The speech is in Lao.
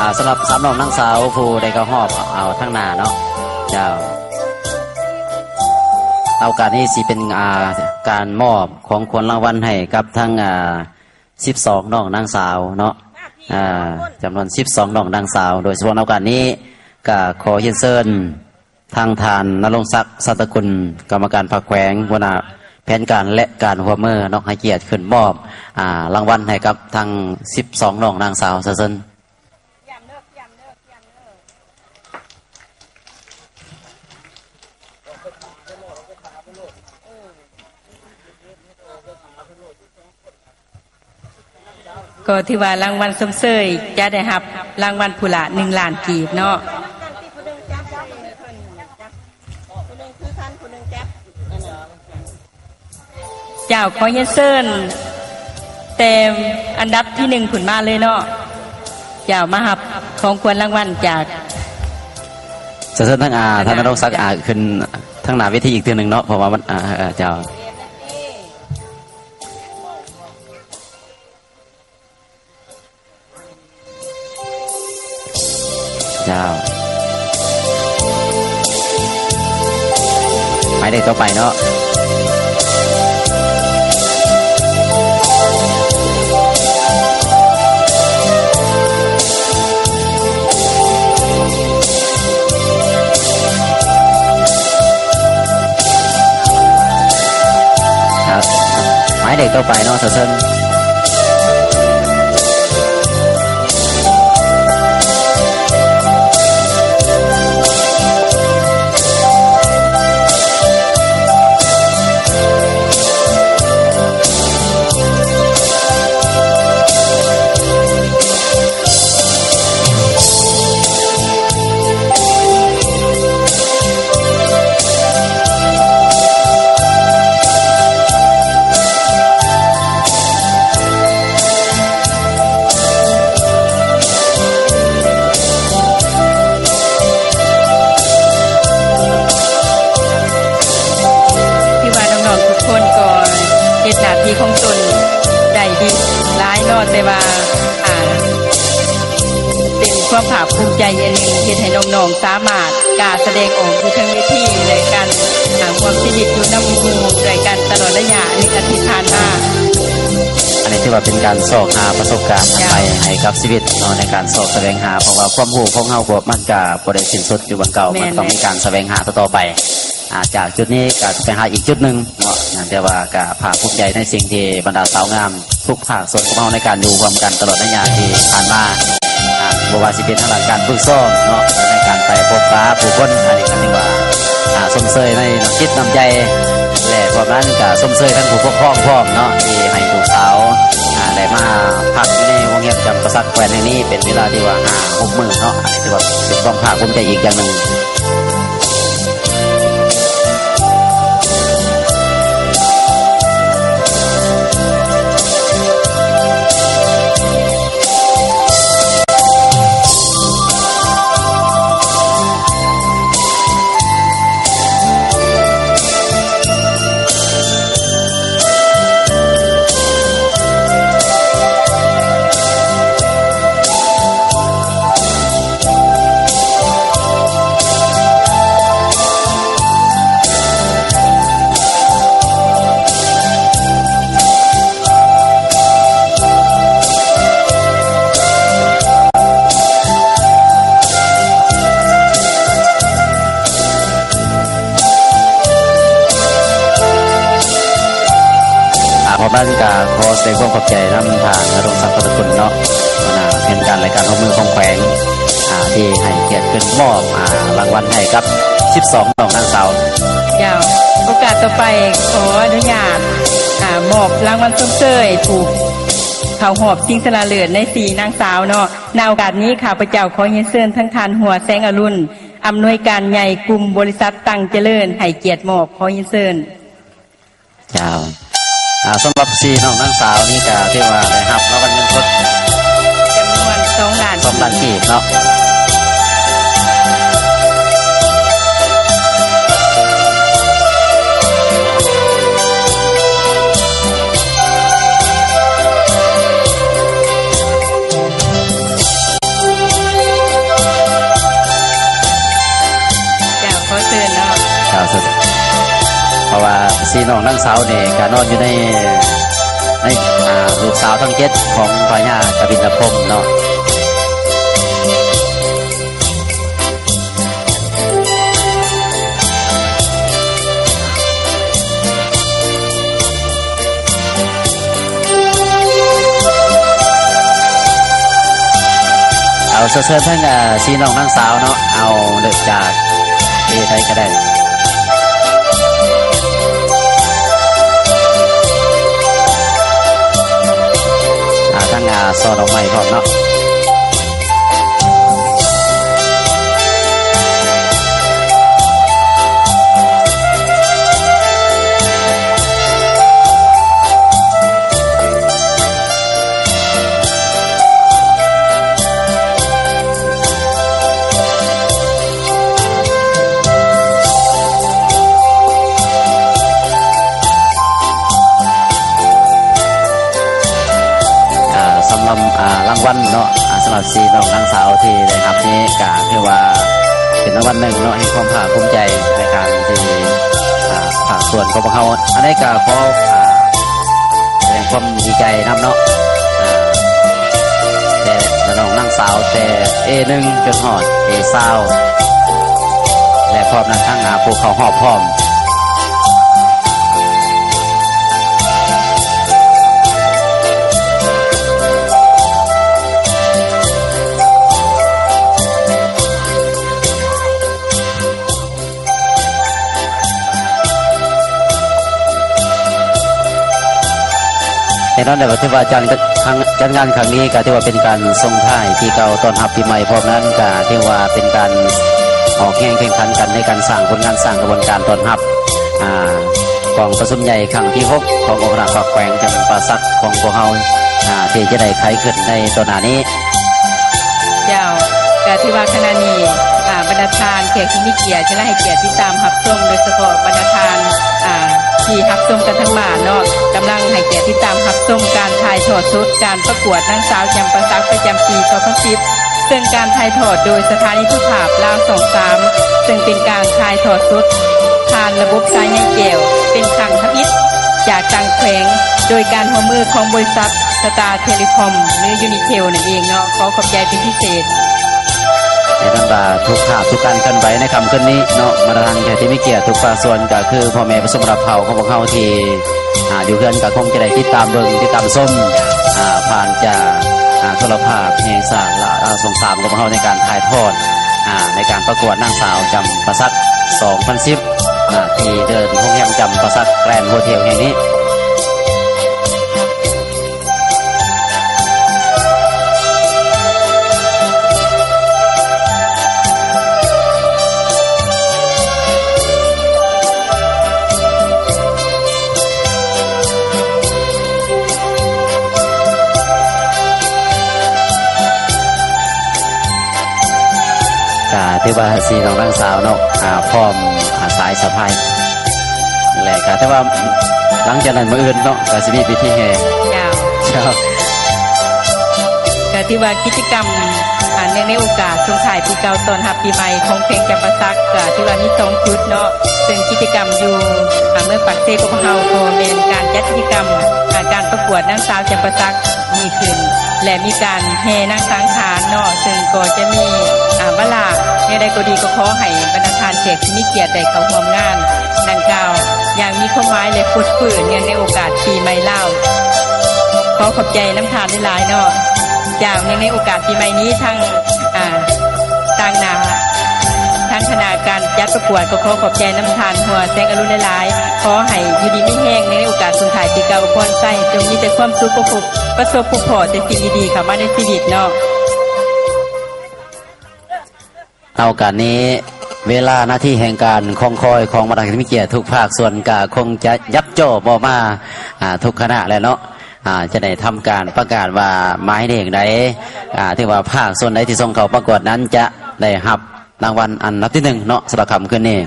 ອ່າ ສຳລັບສາມນ້ອງນາງສາວຜູ້ໄດ້ເຂົ້າຮອບ ເອົາທາງໜ້າເນາະ ເຈົ້າ. ໂອກາດນີ້ຊິເປັນ ອ່າ ການມອບຂອງຂວັນລາງວັນໃຫ້ກັບທັງ ອ່າ ສິບສອງນ້ອງນາງສາວເນາະ ອ່າ ຈຳນວນສິບສອງນ້ອງນາງສາວ. ໂດຍສະເພາະໃນໂອກາດນີ້ ກະຂໍຮຽນເຊີນ ທາງທ່ານ ນະລົງສັກ ສັດຕະກຸນ ກຳມະການພັກແຂວງ ຫົວໜ້າແຜນການ ແລະ ການຮ່ວມມືເນາະ ໃຫ້ກຽດຂຶ້ນມອບ ອ່າ ລາງວັນໃຫ້ກັບທັງສິບສອງນ້ອງນາງສາວ ເຊີນ. ກໍຖືວ່າລາງວັນຊົມເຊີຍຈະໄດ້ຮັບລາງວັນຜູ້ລະໜຶ່ງລ້ານກີບເນາະ. ເຈົ້າ ຂໍຮຽນເຊີນແຕ່ອັນດັບທີໜຶ່ງຂຶ້ນມາເລີຍເນາະ. ເຈົ້າ ມາຮັບຂອງຂວັນລາງວັນຈາກ ເຊີນທາງ ອ່າ ທ່ານນະລົງສັກ ອ່າ ຂຶ້ນທາງໜ້າເວທີອີກເທື່ອໜຶ່ງເນາະ ເພາະວ່າມັນ ອ່າ ເຈົ້າ. ເຈົ້າ ໝາຍເລກຕໍ່ໄປເນາະ. ຄັບ ໝາຍເລກຕໍ່ໄປເນາະ ເຊີນ. ຖືວ່ານ້ອງໆທຸກຄົນກໍເຮັດໜ້າທີ່ຂອງຕົນໄດ້ດີຫຼາຍເນາະ ແຕ່ວ່າ ອ່າ ເປັນຄວາມພາກພູມໃຈອັນໜຶ່ງ ເຮັດໃຫ້ນ້ອງໆສາມາດກ້າສະແດງອອກຢູ່ເທິງເວທີ ແລະ ການ ອ່າ ຮ່ວມຊີວິດຢູ່ນຳໝູ່ດ້ວຍກັນຕະຫຼອດໄລຍະໜຶ່ງອາທິດຜ່ານມາ. ອັນນີ້ຖືວ່າເປັນການຊອກຫາປະສົບການ ເຈົ້າ ໃໝ່ໃຫ້ກັບຊີວິດເນາະ ໃນການຊອກສະແຫວງຫາ ເພາະວ່າຄວາມຮູ້ຂອງເຮົາກໍ ມັນກະບໍ່ໄດ້ສິ້ນສຸດຢູ່ບ່ອນເກົ່າ ແມ່ນ ມັນຕ້ອງມີການສະແຫວງຫາຕໍ່ໆໄປ. ອ່າ ຈາກຈຸດນີ້ກໍໄປຫາອີກຈຸດໜຶ່ງເນາະ ແຕ່ວ່າກໍພາກພູມໃຈໃນສິ່ງທີ່ບັນດາສາວງາມທຸກພາກສ່ວນຂອງເຮົາໃນການຢູ່ຮ່ວມກັນຕະຫຼອດໄລຍະທີ່ຜ່ານມາ ອ່າ ບໍ່ວ່າຊິເປັນທາງດ້ານການຝຶກຊ້ອມເນາະ ໃນການໄປພົບປະຜູ້ຄົນ ອັນນີ້ກໍຖືວ່າ ອ່າ ຊົມເຊີຍໃນນ້ຳຈິດນ້ຳໃຈ ແລະ ພ້ອມນັ້ນກໍຊົມເຊີຍທັງຜູ້ປົກຄອງພ້ອມເນາະ ທີ່ໃຫ້ລູກສາວ ອ່າ ໄດ້ມາພັກຢູ່ໃນໂຮງແຮມຈຳປາສັກແຂວນແຫ່ງນີ້ ເປັນເວລາທີ່ວ່າຫ້າຫົກມື້ເນາະ ອັນນີ້ຖືວ່າເປັນຄວາມພາກພູມໃຈອີກຢ່າງໜຶ່ງ. ອ່າ ພ້ອມນັ້ນກໍຂໍສະແດງຄວາມຂອບໃຈນຳທ່ານ ນະລົງສັກ ພັນທະກຸນເນາະ ຫົວໜ້າແຜນການ ແລະ ການຮ່ວມມືຂອງແຂວງ ອ່າ ທີ່ໃຫ້ກຽດຂຶ້ນມອບ ອ່າ ລາງວັນໃຫ້ກັບສິບສອງນ້ອງນາງສາວ. ເຈົ້າ ໂອກາດຕໍ່ໄປ ຂໍອະນຸຍາດ ອ່າ ມອບລາງວັນຊົມເຊີຍຜູ້ເຂົ້າຮອບຊິງຊະນະເລີດໃນສີ່ນາງສາວເນາະ. ໃນໂອກາດນີ້ ຂ້າພະເຈົ້າຂໍຮຽນເຊີນທາງທ່ານ ຫົວແສງອະລຸນ ອຳນວຍການໃຫຍ່ກຸ່ມບໍລິສັດຕັງຈະເລີນ ໃຫ້ກຽດມອບ ຂໍຮຽນເຊີນ. ເຈົ້າ ອ່າ ສຳລັບສີ່ນ້ອງນາງສາວນີ້ກໍຖືວ່າໄດ້ຮັບລາງວັນເງິນສົດຈຳນວນສອງລ້ານ ສອງລ້ານກີບເນາະ. ເພາະວ່າສີ່ນ້ອງນາງສາວນີ້ກະນອນຢູ່ໃນ ໃນ ອ່າ ລູກສາວທັງເຈັດຂອງພະຍາກະບິນລະພົມເນາະ. ເອົາ ເຊີນທາງ ອ່າ ສີ່ນ້ອງນາງສາວເນາະ ເອົາເລີ່ມຈາກເອໃດກະໄດ້ ອ່າ ທັງ ອ່າ ຊໍດອກໄມ້ພ້ອມເນາະ. ອ່າ ສຳລັບ ອ່າ ລາງວັນເນາະ ອ່າ ສຳລັບສີ່ນ້ອງນາງສາວທີ່ໄດ້ຮັບນີ້ ກະຖືວ່າເປັນລາງວັນໜຶ່ງເນາະ ແຫ່ງຄວາມພາກພູມໃຈໃນການທີ່ ອ່າ ພາກສ່ວນຂອງພວກເຮົາ. ອັນນີ້ກະຂໍ ອ່າ ສະແດງຄວາມດີໃຈນຳເນາະ ອ່າ ແຕ່ລະນ້ອງນາງສາວ ແຕ່ເອໜຶ່ງຈົນຮອດເອຊາວ ແລະ ພ້ອມທັງ ອ່າ ຜູ້ເຂົ້າຮອບພ້ອມ. ແນ່ນອນແລ້ວ ກະຖືວ່າການຈັດງານຄັ້ງນີ້ ກະຖືວ່າເປັນການສົ່ງທ້າຍປີເກົ່າຕ້ອນຮັບປີໃໝ່ ພ້ອມນັ້ນກະຖືວ່າເປັນການອອກແຮງແຂ່ງຂັນກັນໃນການສ້າງຜົນງານ ສ້າງຂະບວນການຕ້ອນຮັບ ອ່າ ກອງປະຊຸມໃຫຍ່ຄັ້ງທີຫົກ ຂອງອົງຄະນະພັກແຂວງຈຳປາສັກຂອງພວກເຮົາ ອ່າ ທີ່ຈະໄດ້ໄຂຂຶ້ນໃນຕໍ່ໜ້ານີ້. ເຈົ້າ ກະຖືວ່າຂະນະນີ້ ອ່າ ບັນດາທ່ານແຂກທີ່ມີກຽດ ທີ່ໄດ້ໃຫ້ກຽດຕິດຕາມຮັບຊົມ ໂດຍສະເພາະບັນດາທ່ານ ອ່າ ທີ່ຮັບຊົມກັນທາງບ້ານເນາະ ກຳລັງໃຫ້ກຽດຕິດຕາມຮັບຊົມການຖ່າຍທອດສົດການປະກວດນາງສາວຈຳປາສັກປະຈຳປີສອງພັນສິບ ເຊິ່ງການຖ່າຍທອດໂດຍສະຖານີໂທລະພາບລາວຊ່ອງສາມ ເຊິ່ງເປັນການຖ່າຍທອດສົດຜ່ານລະບົບສາຍໃຍແກ້ວ ເປັນຄັ້ງທຳອິດຈາກຕ່າງແຂວງ ໂດຍການຮ່ວມມືຂອງບໍລິສັດ ສະຕາເທເລຄອມ ຫຼື ຢູນິເທລ ນັ້ນເອງເນາະ. ຂໍຂອບໃຈເປັນພິເສດ. ໃຫ້ນຳວ່າທຸກພາບ ທຸກການເຄື່ອນໄຫວໃນຄ່ຳຄືນນີ້ເນາະ ບັນດາທ່ານແຂກທີ່ມີກຽດທຸກພາກສ່ວນ ກະຄືພໍ່ແມ່ຜູ້ຊົງຮັບເຜົ່າຂອງພວກເຮົາທີ່ ອ່າ ຢູ່ເຮືອນກະຄົງຈະໄດ້ຕິດຕາມເບິ່ງ ຕິດຕາມຊົມ ອ່າ ຜ່ານຈາກ ອ່າ ໂທລະພາບແຫ່ງຊາດລາວຊ່ອງສາມຂອງພວກເຮົາ ໃນການຖ່າຍທອດ ອ່າ ໃນການປະກວດນາງສາວຈຳປາສັກສອງພັນສິບ ອ່າ ທີ່ເດີ່ນໂຮງແຮມຈຳປາສັກແກຣນໂຮເທວແຫ່ງນີ້. ກະຖືວ່າສີ່ນ້ອງນາງສາວເນາະ ອ່າ ພ້ອມ ອ່າ ສາຍສະພາຍ ແລະ ກະແຕ່ວ່າຫຼັງຈາກນັ້ນມື້ອື່ນເນາະ ກະຊິມີພິທີແຫ່. ເຈົ້າ ເຈົ້າ ກະຖືວ່າກິດຈະກຳ ອ່າ ເນື່ອງໃນໂອກາດສົ່ງທ້າຍປີເກົ່າຕ້ອນຮັບປີໃໝ່ຂອງແຂວງຈຳປາສັກ ກະຖືວ່າມີສອງຈຸດເນາະ ເຊິ່ງກິດຈະກຳຢູ່ ອ່າ ເມືອງປາກເຊຂອງພວກເຮົາ ກໍແມ່ນການຈັດກິດຈະກຳ ອ່າ ການປະກວດນາງສາວຈຳປາສັກ ມີຂຶ້ນ ແລະ ມີການແຫ່ນາງສັງຂານເນາະ ເຊິ່ງກໍຈະມີ ອ່າ ບາລາ ແນວໃດກໍດີ ກໍຂໍໃຫ້ບັນດາທ່ານແຂກທີ່ມີກຽດໄດ້ເຂົ້າຮ່ວມງານດັ່ງກ່າວຢ່າງມີຄວາມໝາຍ ແລະ ຟົດຟື້ນເນື່ອງໃນໂອກາດປີໃໝ່ລາວ. ຂໍຂອບໃຈນຳທ່ານຫຼາຍໆເນາະ. ຈາກ ເນື່ອງໃນໂອກາດປີໃໝ່ນີ້ ທາງ ອ່າ ຕາງໜ້າ ທາງຄະນະການຈັດປະກວດ ກໍຂໍຂອບໃຈນຳທ່ານ ຫົວແສງອະລຸນ ຫຼາຍໆ. ຂໍໃຫ້ຢູ່ດີມີແຮງໃນໂອກາດສົ່ງທ້າຍປີເກົ່າ ອວຍພອນໃຫ້ຈົ່ງມີແຕ່ຄວາມສຸກ ປະສົບ ປະສົບພົບພໍ້ແຕ່ສິ່ງດີໆເຂົ້າມາໃນຊີວິດເນາະ. ເອົາ ການນີ້ ເວລານາທີແຫ່ງການຄອງຄອຍຂອງບັນດາແຂກທີ່ມີກຽດທຸກພາກສ່ວນ ກະຄົງຈະຍັບຈໍ່ບໍ່ມາ ອ່າ ທຸກຄະນະແລ້ວເນາະ. ອ່າ ຈະໄດ້ທຳການປະກາດວ່າໝາຍເລກໃດ ອ່າ ຖືວ່າພາກສ່ວນໃດທີ່ສົ່ງເຂົ້າປະກວດນັ້ນ ຈະໄດ້ຮັບລາງວັນອັນດັບທີໜຶ່ງເນາະ ສຳລັບຄ່ຳຄືນນີ້.